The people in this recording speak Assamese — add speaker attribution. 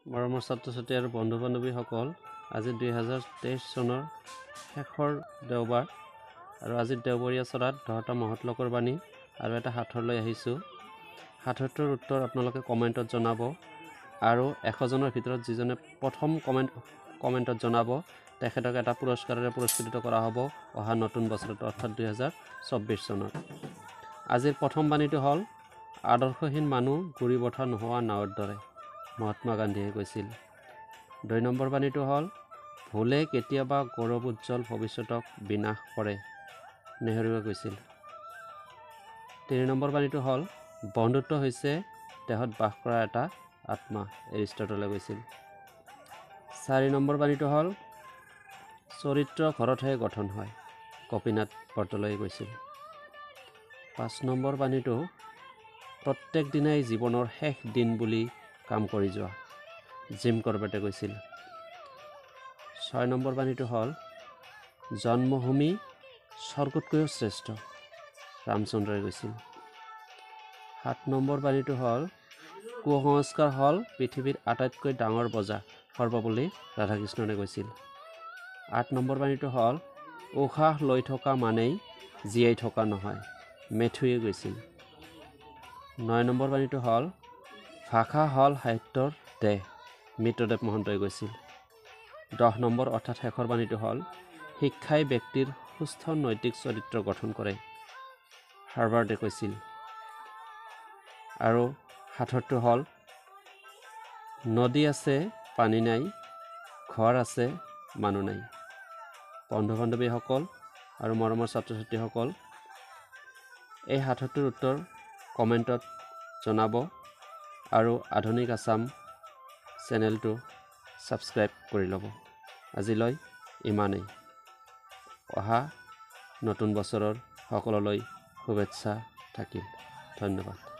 Speaker 1: মৰমৰ ছাত্ৰ ছাত্ৰী আৰু বন্ধু বান্ধৱীসকল, আজি 2023 চনৰ শেষৰ দেওবাৰ আৰু আজি দেওবৰীয়া চৰাত 10টা মহৎলোকৰ বাণী আৰু এটা সাঁথৰ লৈ আহিছোঁ। সাঁথৰটোৰ উত্তৰ আপোনালোকে কমেণ্টত জনাব আৰু 100জনৰ ভিতৰত যিজনে প্ৰথম কমেণ্টত জনাব তেখেতক এটা পুৰস্কাৰেৰে পুৰস্কৃত কৰা হ'ব অহা নতুন বছৰত, অৰ্থাৎ 2024 চনত। আজিৰ প্ৰথম বাণীটো হ'ল, আদৰ্শহীন মানুহ গুৰি বঠা নোহোৱা নাৱৰ দৰে, মহাত্মা গান্ধীয়ে কৈছিল। 2 নম্বৰ বাণীটো হ'ল, ভুলে কেতিয়াবা গৌৰৱ উজ্জ্বল ভৱিষ্যতক বিনাশ কৰে, নেহৰুৱে কৈছিল। 3 নম্বৰ বাণীটো হ'ল, বন্ধুত্ব হৈছে দেহত বাস কৰা এটা আত্মা, এৰিষ্টটলে কৈছিল। 4 নম্বৰ বাণীটো হ'ল, চৰিত্ৰ ঘৰতহে গঠন হয়, গোপীনাথ বৰদলৈয়ে কৈছিল। 5 নম্বৰ বাণীটো, প্ৰত্যেক দিনাই জীৱনৰ শেষ দিন বুলি কাম কৰি যোৱা, জিম কৰবেটে কৈছিল। 6 নম্বৰ বাণীটো হ'ল, জন্মভূমি স্বৰ্গতকৈও শ্ৰেষ্ঠ, ৰামচন্দ্ৰই কৈছিল। 7 নম্বৰ বাণীটো হ'ল, কুসংস্কাৰ হ'ল পৃথিৱীৰ আটাইতকৈ ডাঙৰ বজা, সৰ্বপল্লী ৰাধাকৃষ্ণনে কৈছিল। 8 নম্বৰ বাণীটো হ'ল, উশাহ লৈ থকা মানেই জীয়াই থকা নহয়, মেথুৱে কৈছিল। 9 নম্বৰ বাণীটো হ'ল, ভাষা হ'ল সাহিত্যৰ দেহ, মিত্ৰদেৱ মহন্তই কৈছিল। 10 নম্বৰ অৰ্থাৎ শেষৰ বাণীটো হ'ল, শিক্ষাই ব্যক্তিৰ সুস্থ নৈতিক চৰিত্ৰ গঠন কৰে, হাৰ্বাৰ্টে কৈছিল। আৰু সাঁথৰটো হ'ল, নদী আছে পানী নাই, ঘৰ আছে মানুহ নাই। বন্ধু বান্ধৱীসকল আৰু মৰমৰ ছাত্ৰ ছাত্ৰীসকল, এই সাঁথৰটোৰ উত্তৰ কমেণ্টত জনাব আৰু আধুনিক আছাম চেনেলটো ছাবস্ক্ৰাইব কৰি ল'ব। আজিলৈ ইমানেই। অহা নতুন বছৰৰ সকলোলৈ শুভেচ্ছা থাকিল। ধন্যবাদ।